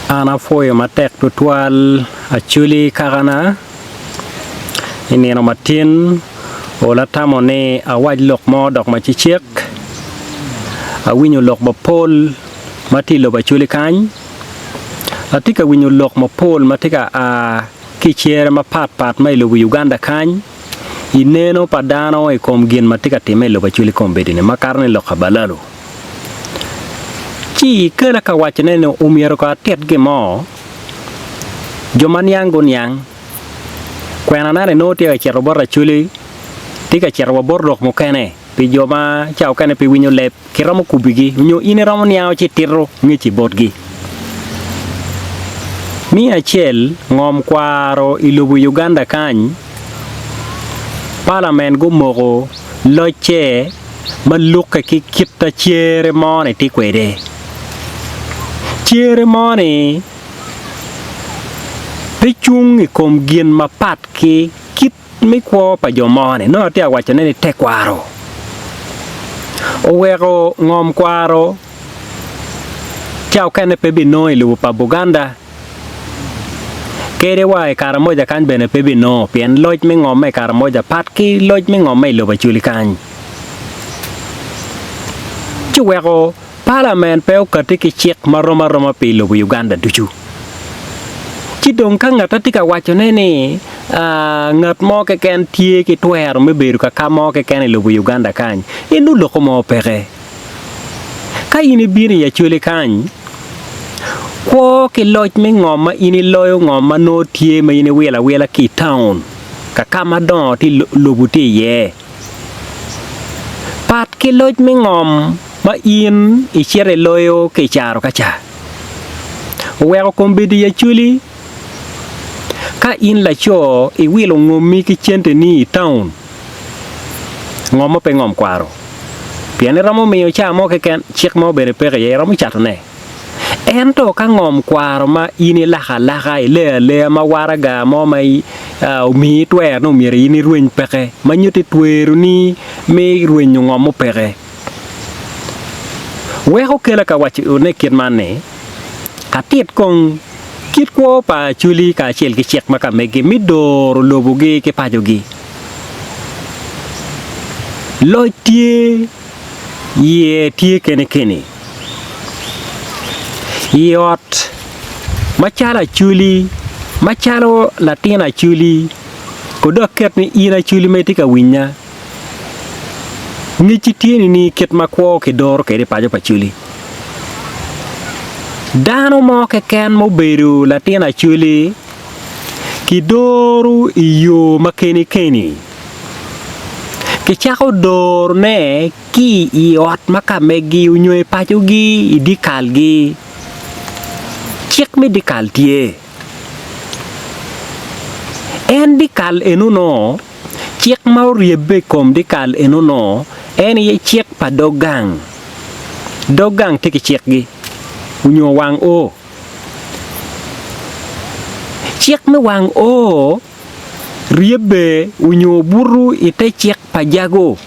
An apwoyo matek tutwal Acholi kakana i nino matin ol atamo ni awac lok mo dok macecek awinyo lok mapol ma tye i lobo Acholi kany atye ka winyo lok mapol ma tye ka a ki i cere mapat pat ma i lobo Uganda kany i neno pa dano i kom gin ma tye ka timme i lobo Acholi kombeddi-ni makato ni lok pa Balalo. Ci ikela ka wacone ni omyero kong atit gin mo, jo ma niang guniang, kwenana-ni nongo tye ka cito bot Acholi, tye ka cito wa bot rok mukene pi jo ma ca mukene pe winyo leb. Kiromo kubigi nyo in iromo niango ci itito ngecci botgi. Me acel, ngom kwaro i lobo Uganda kany, palament gumoko locce ma lukke ki kit a cere mo-ni tye kwede. Cere mo-ni pe cung i kom gin mapat ki kit me kwo pa jo mo-ni, nongo atye ka wacone ni tekwaro oweko ngom kwaro ca okene pe binongo i lobo pa Buganda kadi wa i Karamoja kany bene pe binongo pien loc me ngom ma i Karamoja pat ki loc me ngom ma i lobo Acholi kany ci oweko Palament pe okatti ki cik ma rom aroma pi lobo Uganda ducu. Ci dong ka ngat tye ka wacone ni ngat mo keken tye ki twero me bedo ka ka mo keken i lobo Uganda kany, en nongo loko mo peke. Ka in ibino i Acholi kany, kwo ki loc me ngom ma in iloyo ngom ma nongo tye ma in iwilo awila ki i taun ka ka ma dongo tye lobo tye iye, pat ki loc me ngom ma in icito iloyo ki i caro ka ca. Oweko kombeddi i Acholi, ka in laco iwilo ngommi ki centeni i taun, ngom mo pe ngom kwaro, pien iromo miyo ca mo keken, cik mo bene peke iye, iromo catone. Ento ka ngom kwaro ma in ilako alaka, ileyo aleya ma waraga mo ma omiyi twer ni omyero in irweny peke, ma nyutti tweroni me rwenyo ngom mo peke. Weko kela ka wacone kit man ni, Atit kong kit kwo pa Acholi kacel ki cik ma ka megi me doro lobogi ki pacogi. Loc tye, iye tye kene keni. I ot macalo Acholi, macalo latin Acholi, kong dok ket ni in Acholi ma itye ka winya, Ngecci tye nining kit ma kwo kidoro kwede i paco pa Acholi? Dano mo keken ma obedo latin Acholi kidoro i yo ma keni keni. Kicako dorone ki i ot ma ka megi nyo i pacogi i dyekalgi. Cik me dyekal tye. En dyekal eno-nu Cik ma oryebbe i kom dyekal eno-nu en aye cik pa dog gang. Dog gang tye ki cikgi, onyo wang oo. Cik me wang oo ryebbe onyo buto i te cik pa jago.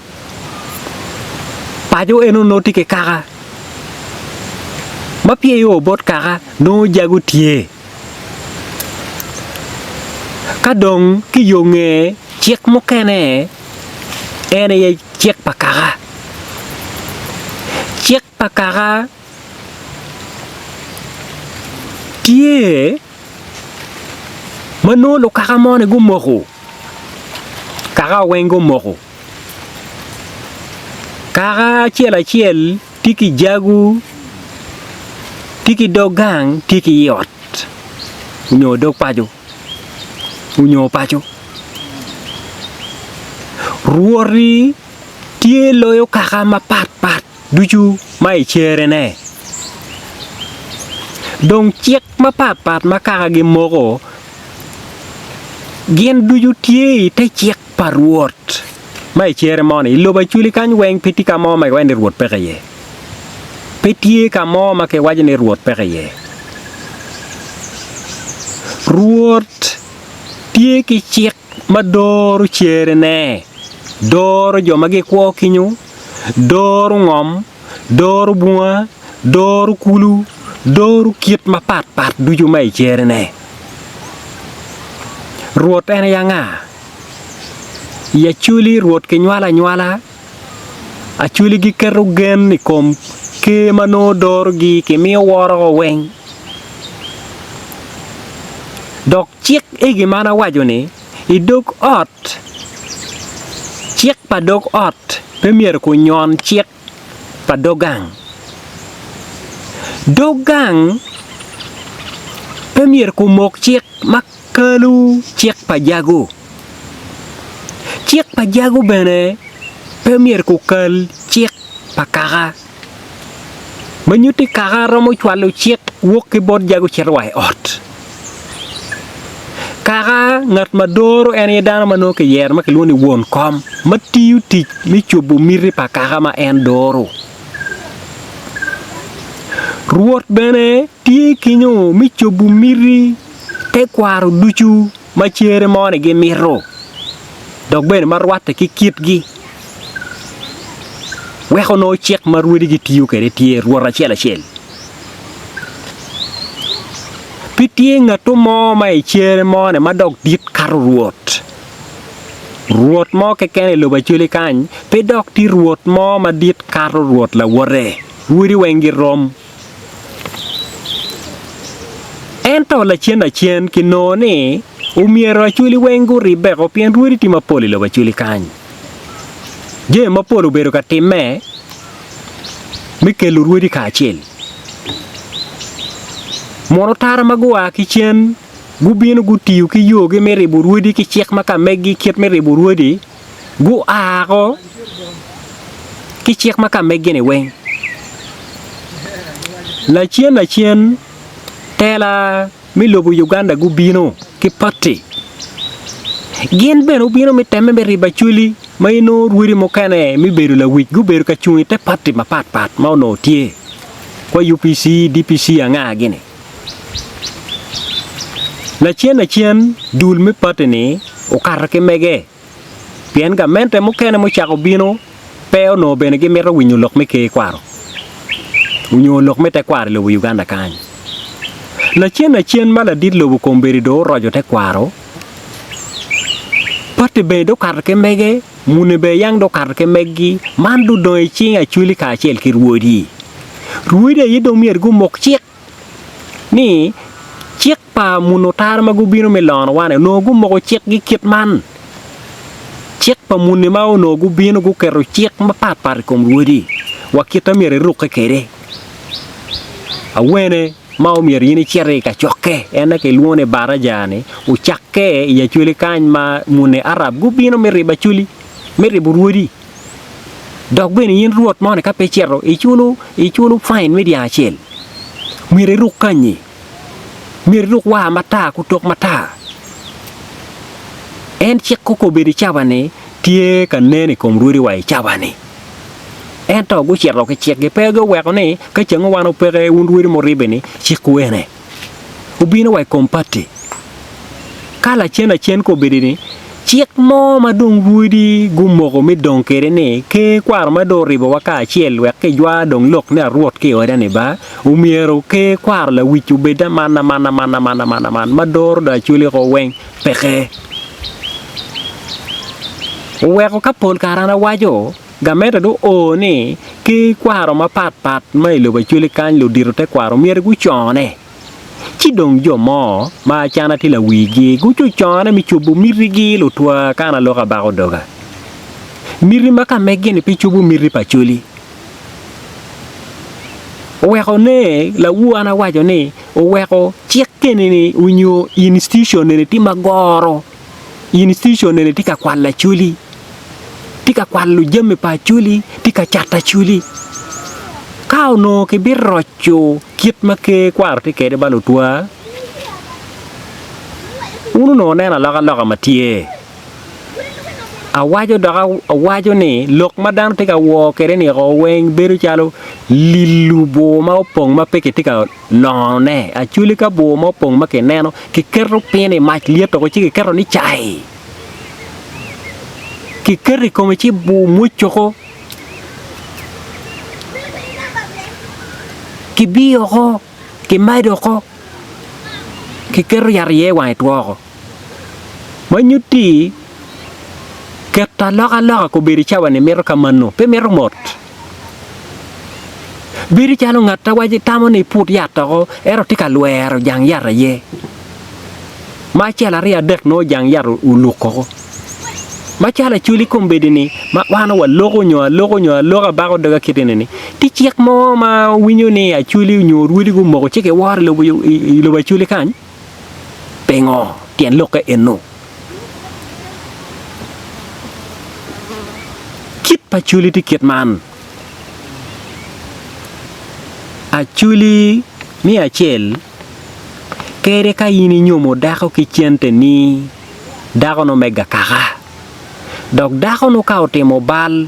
Paco eno-nu tye ki kaka, ma pye oo bot kaka nongo jago tye. Ka dong ki yo nge cik mukene en aye cik pa kaka. Cik pa kaka tye ma nongo lukaka moni gumoko, kaka weng gumoko, kaka acel acel tye ki jago, tye ki dog gang, tye ki i ot nyo dog paco nyo paco. Rwoti tye loyo kaka mapat pat ducu ma i cerene. Dong cik mapat pat ma kaka gimoko gin ducu tye i te cik pa Rwot. Ma i cere moni, i lobo Acholi kany weng pe tye ka mo ma kiwaco ni Rwot peke iye. Pe tye ka mo ma kiwaco ni Rwot peke iye. Rwot tye ki cik ma doro cerene, doro jo ma gikwo kenyo, doro ngom, doro bunga, doro kulu. Doro kit mapat pat ducu ma i cerene. Rwot en aye anga? I Acholi Rwot kinywalo anywala, Acholi giketo gen i kom ker ma nongo dorogi kimiyo woro weng. Dok cik egi ma an awaco ni i dog ot, cik pa dog ot pe myero kunyon cik pa dog gang. Dog gang pe myero kumok cik ma kalo cik pa jago. Cik pa jago bene pe myero kukal cik pa kaka. Ma nyutti kaka romo cwalo cik wok ki bot jago cito wa i ot. Kaka ngat ma doro en aye dano ma nongo kiyero ma kilwongo ni won kom ma tiyo tic me cobo miti pa kaka ma en doro. Rwot bene tye kenyo me cobo miti tekwaro ducu ma cere moni gimito dok bene ma rwatte ki kitgi weko nongo cik ma rwodi gitiyo kwede tye rwot acel acel. Pe tye ngatto mo ma i cere moni ma dok dit kato Rwot. Rwot mo keken i lobo Acholi kany pe dok tye rwot mo madit kato rwot lawote. Rwodi weng girom. Ento lacen lacen kinongo ni omyero Acholi weng guribbe-ko pien rwodi tye mapol i lobo Acholi kany. Jami mapol obedo ka timme me kelo rwodi kacel. Muno tara ma gua ki cen gubino gutiyo ki yogi me ribo rwodi ki cik ma ka megi kit me ribo rwodi gua ko ki cik ma ka megi-ni weng. Lacen lacen tela me lobo Uganda gubino ki pati. Gin bene obino me temme me ribo acholi ma inongo rwodi mukene me bedo lawic gubedo ka cung i te pati mapat pat ma onongo tye kwa UPC, DPC anga gini. Lacen lacen dul me pati ni okato ki mege pien gamente mukene mucako bino pe onongo bene gimito winyo lok me ker kwaro onyo lok me tekwaro i lobo Uganda kany. Lacen lacen ma ladit lobo kombeddi dong oroco tekwaro, pati bene dong okato ki mege, muni bene yang dong okato ki meggi, man dong odong i cing Acholi kacel ki rwodi. Rwodi aye dong myero gumok cik. ni cik pa munu tara ma gubino me lono wan-ni onongo gumoko cikgi kit man, cik pa muni ma onongo gubino guketo cik mapat pat i kom rwodi wa kit ma myero irukke kwede, awene ma omyero in icit i kacokke en aye kilwongo ni baraja-ni ocakke i Acholi kany ma muni Arab gubino me ribo Acholi me ribo rwodi. Dok bene in rwot moni ka pe icito iculo iculo fain me dyang acel, myero iruk kanyi, myero iruk war matar ki otok matar. En cik koko obedo i cawa-ni tye ka nen i kom rwodi wa i cawa-ni. Ento gucito ki cikgi pe guweko ni ka cango wan opeke wun rwodi muribbe-ni cikwu ene. Obino wa i kom pati. Ka lacen acen ka obedo ni cik mo ma dong rwodi gumoko me dong kwede ni ker kwaro ma dong oribowa kacel wek kijwa dong lok ni arwot ki i oda-ni ba, omyero ker kwaro lawic obed aman aman aman aman aman aman ma doro dong Acholi oko weng peke. Oweko ka pol kare an awaco gamente dong oo ni ker kwaro mapat pat ma i lobo Acholi kany ludito tekwaro myero gucone. Ci dong jo mo ma acana tye lawigi gucocone me cobo mitigi lutwa ka an aloko abako doga. Miti ma ka megi-ni pe cobo miti pa Acholi. Oweko ne lawu an awaco ni oweko cik keni-ni onyo institution eni tye ma goro, institution eni tye ka kwalo Acholi, tye ka kwalo jami pa Acholi, tye ka cato Acholi. Ka onongo kibiroco Kit ma ker kwaro tye kwede ba lutwa, wun onongo wuneno alokaloka ma tye. Awaco dok awaco ni lok ma dano tye ka wor kwede ni oko weng bedo calo lilo bur ma opong ma pe kitye ka lonone. Actually ka bur ma opong ma kineno kiketo piny i mac lyet oko ci kiketo ni cai kiketo i kome ci bur mwoc oko. Kibiyo oko. Kimedo oko, kiketo yat iye wange two oko. Ma nyutti keto alokaloka kobedo i cawa-ni mito ka mano, pe mito mot. Bedo calo ngat a waco tamo ni iput yat oko ento tye ka lwero jang yat aye. Ma acel aryo adek nongo jang yat oluk oko. Macalo acholi kombeddi-ni ma wan waloko nyo aloko nyo aloka abako doga kit eni-ni, tye cik mo ma winyo ni acholi nyo rwodi gumoko ci kiworo i lobo acholi kany? Pingo tyen lokke eno? Kit pa acholi tye kit man, acholi me acel kede ka in inyomo dako ki centeni dako-nu me gakaka dok dako-nu ka otimo bal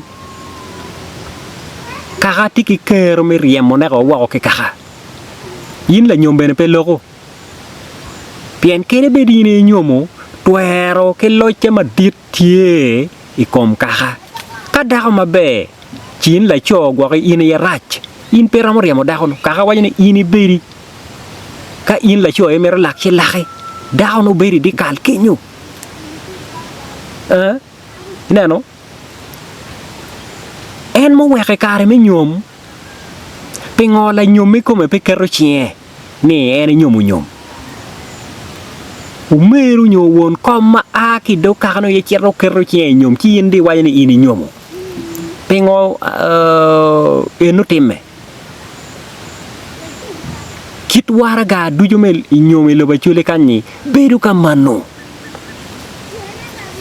kaka tye ki kero me ryemone woko ki kaka in lanyom bene pe loko. Pien kadi bed in aye inyomo, twero ki locce madit tye i kom kaka. Ka dako maber, ci in laco gwoki in aye rac, in pe iromo ryemo dako-nu. Kaka waco ni in ibedi, ka in laco aye imito lak ci laki, dako-nu bedo i dyekal kenyo. Ee, ineno? En muweko i kare me nyom, pingo lanyom kikome pe keto cinge? ni en enyomo nyom. Omeru nyo won kom ma a ki i dog kaka-ni aye cito keto cinge i nyom ci in dong iwaco ni in inyomo. Pingo eno timme? Kit waraga ducu me nyom i lobo Acholi kany-nyi bedo ka mano.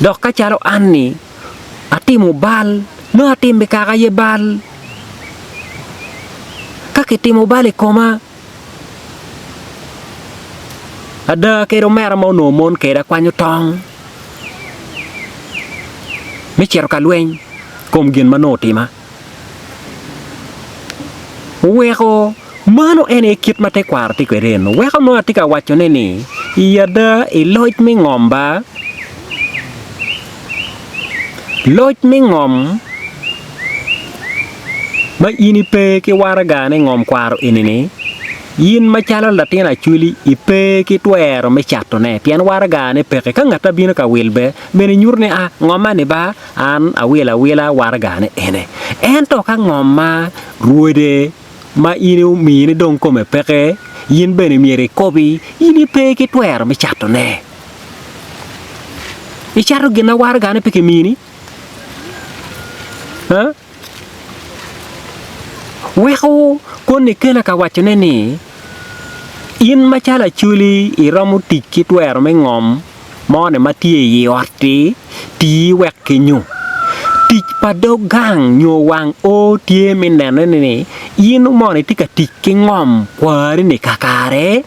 Dok ka calo an-ni atimo bal, nongo atimo i kaka aye bal. Ka kitimo bal i koma, ada kadi omera ma onongo mon kweda kwanyo tong me cito ka lweny i kom gin ma nongo otima. Oweko mano en aye kit ma tekwaro tye kwede eno. Weko nongo atye ka wacone ni i ada i loc me ngom ba, Loc me ngom ma in ipe ki waraga ni ngom kwaro eni-ni, in macalo latin acholi ipe ki twero me catone pien waragane peke. Ka ngat abino ka wil be, bene nyuto ni a ngomma-ni ba an awilo awila waragane ene. Ento ka ngom ma rwode ma in omini dong kome peke, in bene myero ikobi, in ipe ki twero me catone. Icato gin ma waragane pe kimini? Ha? Weko koni kela ka wacone ni in macalo acholi iromo tic ki twero me ngom moni ma tye i ot-ti, tii wek kenyo. Tic pa dog gang nyo wang oo tye me nene ni in moni itye ka tic ki ngom kwari-ni kakare.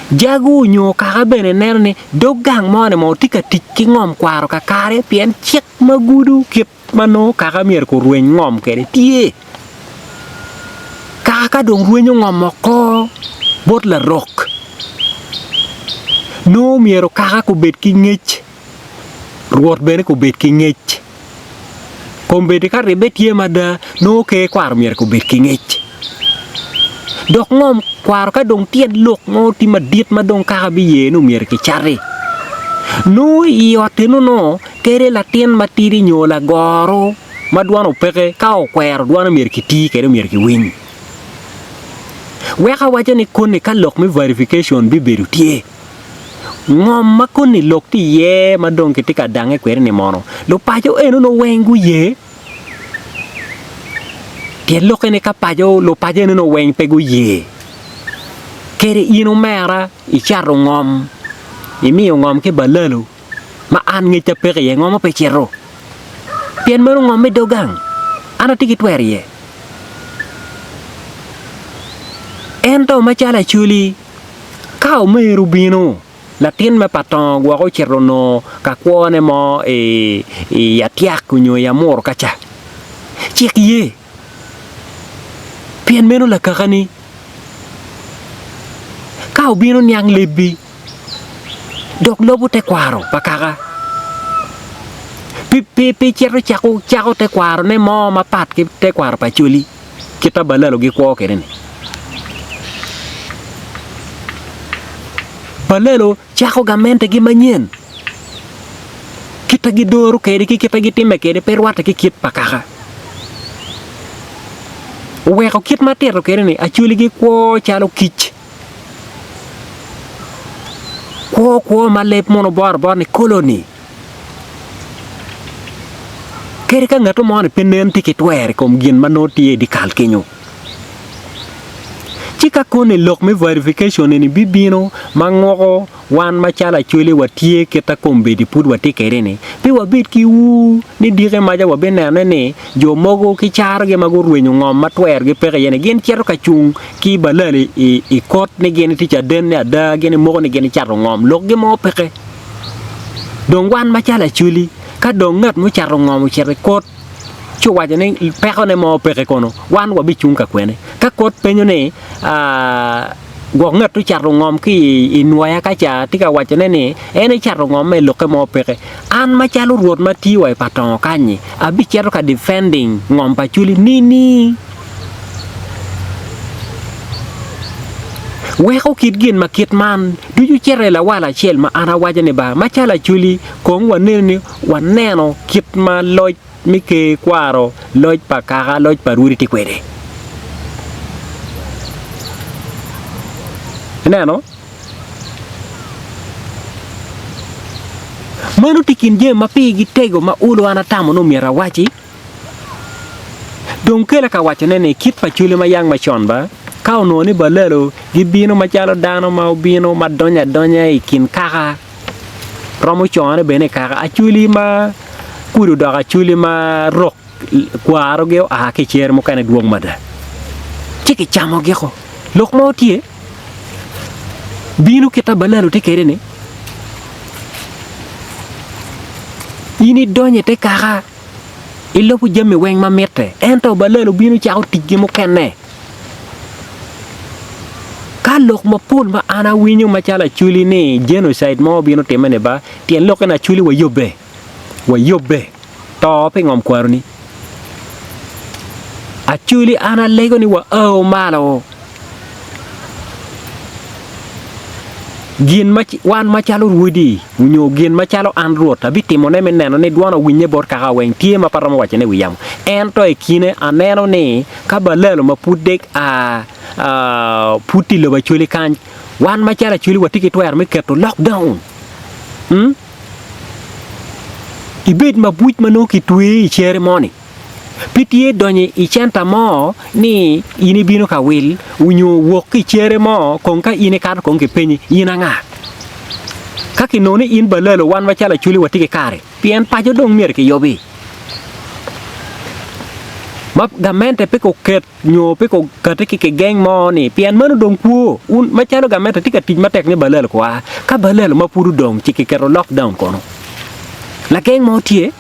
Jago nyo kaka bene neno ni dog gang moni mono tye ka tic ki ngom kwaro kakare pien cik ma gudo kit ma nongo kaka myero gurweny ngom kwede tye. Kaka ka dong rwenyo ngom oko bot larok nongo myero kaka gubed ki ngec Rwot bene gubed ki ngec. Kombeddi ka ribbe tye mada, nongo ker kwaro myero gubed ki ngec. Dok ngom kwaro ka dong tyen lok mo tye madit ma dong kaka biye ni myero kicati, nongo i ot eno nongo kadi latin matidi nyo lagoro ma dwone opeke ka okwero dwone myero kiti kwede myero kiwiny. Wek awaco ni koni ka lok me verification bibedo tye. Ngom ma koni lok tye iye ma dong kitye ka dange kwede-ni mono lupaco eno weng guye? Pien lokke ni ka paco lupaco eno weng pe guye, kadi in omera icato ngom, imiyo ngom ki balalo ma an ngecca peke iye, ngomma pe cito. Pien meno ngom me dog gang, an atye ki twero iye. Ento macalo Acholi, Ka omeru obino, latin me pa tongo gwok ocito onongo ka kwone mo i atyak nyo i amuru ka ca, cik ye, pien meno lakakani. Ka obino niang lebbi, dok lobo tekwaro pa kaka, pe cito cako tekwarone mo mapat ki tekwaro pa Acholi, kit ma balalo gikwo kwede-ni. Balalo cako gamentegi manyen. Kit ma gidoro kwede ki kit ma gitimme kwede pe rwatte ki kit pa kaka. Oweko kit ma atito kwede-ni acholi gikwo calo kic. Kwo kwo ma leb mono boro abora ni koloni. Kadi ka ngat mo-ni pe nen tye ki twero i kom gin ma nongo tye i dyekal kenyo. Ci ka koni lok me verification eni bibino ma nguko wan macalo Acholi watye kita kombeddi pud watye kwede ni, pe wabed ki ur ni diki maca wabinene ni jo mogo ki carogi ma gurwenyo ngom ma twerogi peke iye ni gin cito ka cung ki balali i kot ni gin tye caden ni ada gin imoko ni gin icato ngom lokgi mo peke. Dong wan macalo Acholi ka dong ngat mucato ngom ocito i kot ci owaco ni pekone mo peke kono, wan wabicung ka kwene? Ka kot penyo ni, Gwok ngat ocato ngom ki i nwoya ka ca tye ka wacone ni en ecato ngom ma i lokke mo peke, an macalo rwot ma tiyo wa i pa tongo kany-nyi, abicito ka defending ngom pa Acholi nini? Weko kit gin ma kit man ducu cito i lawala acel ma an awaco ni ba macalo Acholi kong wanenu ni Waneno kit ma loc me ker kwaro loc pa kaka, loc pa rwodi tye kwede. Ineno? Meno tye kin jami ma pigi tego ma olo an atamo ni omyero awaci. Dong kela ka wacone ni kit pa cwele ma yang macon ba, ka onongo ni balalo gibino macalo dano ma obino ma donyo adonya i kin kaka, romo cone bene i kaka acholi ma kudo dok acholi ma rok kwarogi oa ki i cere mukene dwong mada ci kicamogiko. Lok mo tye bino kit ma balalo tye kwede-ni in idonyo i te kaka ilubo jami weng ma mitte ento balalo bino cako ticgi mukene. Ka lok mapol ma an awinyo macalo Acholi ni genocide mo bino timme ni ba, tyen lokke ni Acholi wayobbe, wayobbe to pi ngom kwaroni. Acholi an alego ni wao malo gin ma wan macalo rwodi nyo gin macalo an Rwot abitimone me neno ni dwon owinye bot kaka weng tye ma pe aromo wacone i wi yamo. Ento i kine aneno ni Ka balalo ma pud dek a pud tye i lobo Acholi kany, wan macalo Acholi watye ki twero me keto lockdown. Hmm? Ibed mabuc ma nongo kitweyi i cere moni. Pe tye donyo i centa mo ni in ibino ka wil onyo wok ki i cere mo kong ka in ikato kong kipenyi in anga. Ka kinongo ni in balalo wan macalo Acholi watye ki kare. Pien paco dong myero kiyubi, ma gamente pe kuket nyo pe kukati ki kigeng mo ni pien meno dong kwo. Wun macalo gamente tye ka tic matek ni balalo kua, ka balalo ma pud odong ci kiketo lockdown kono. Lageng mo tye,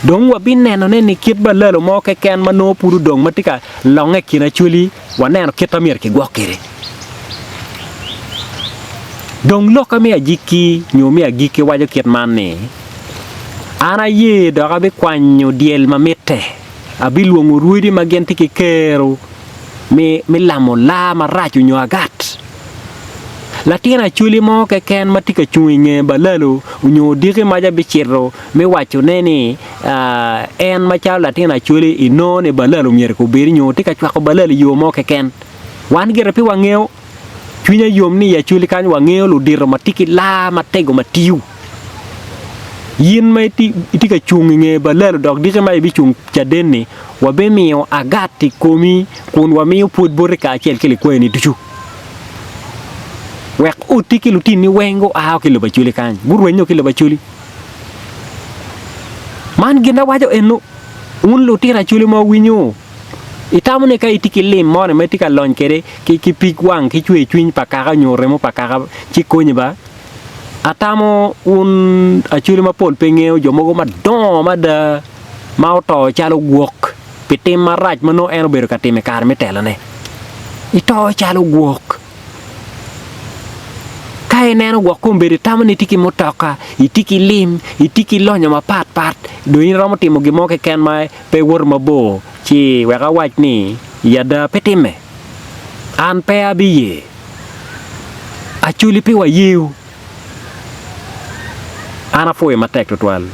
dong wabinenone ni kit balalo mo keken ma nongo pud odong ma tye ka longe i kin Acholi waneno kit ma myero kigwok kwede. Dong lokka me agikki nyo me agikki waco kit man ni, An aye dok abikwanyo dyel ma mitte, abilwongo rwodi ma gin tye ki kero me lamo laa maraco nyo agat. Latin acholi mo keken ma tye ka cung i nge balalo nyo odiki maca bicito me wacone ni en macalo latin acholi inongo ni balalo myero kubedi nyo tye ka cwako balalo i yo mo keken. Wan gire pe wangeyo. Cwinya yom ni i Acholi kany wangeyo ludito ma tye ki laa matego ma tiyo. In ma itye ka cung i nge balalo dok diki ma ibicung caden-ni, wabimiyo agat i komi kun wamiyo pwod boti kacel ki likwayoni ducu. Wek oti ki lutinni weng gua ki i lobo Acholi kany, gurwenyo ki i lobo Acholi. Man gin awaco eno, wun lutino Acholi ma wuwinyo. Itamo ni ka itye ki lim moni ma itye ka lony kwede ki pig wang ki cwer cwiny pa kaka nyo remo pa kaka ci konyi ba? Atamo wun acholi mapol pe ngeyo jo mogo madongo mada ma oto calo gwok pi tim marac ma nongo en obedo ka timo i kare me telone. Ito calo gwok. Ka ineno gwok kombeddi itamo ni itye ki mutoka, itye ki lim, itye ki lonyo mapat pat, dong in iromo timo gin mo keken ma pe iwoto mabor ci wek awac ni i ada pe timme. An pe abiye. Acholi pe wayewu. An apwoyo matek tutwal.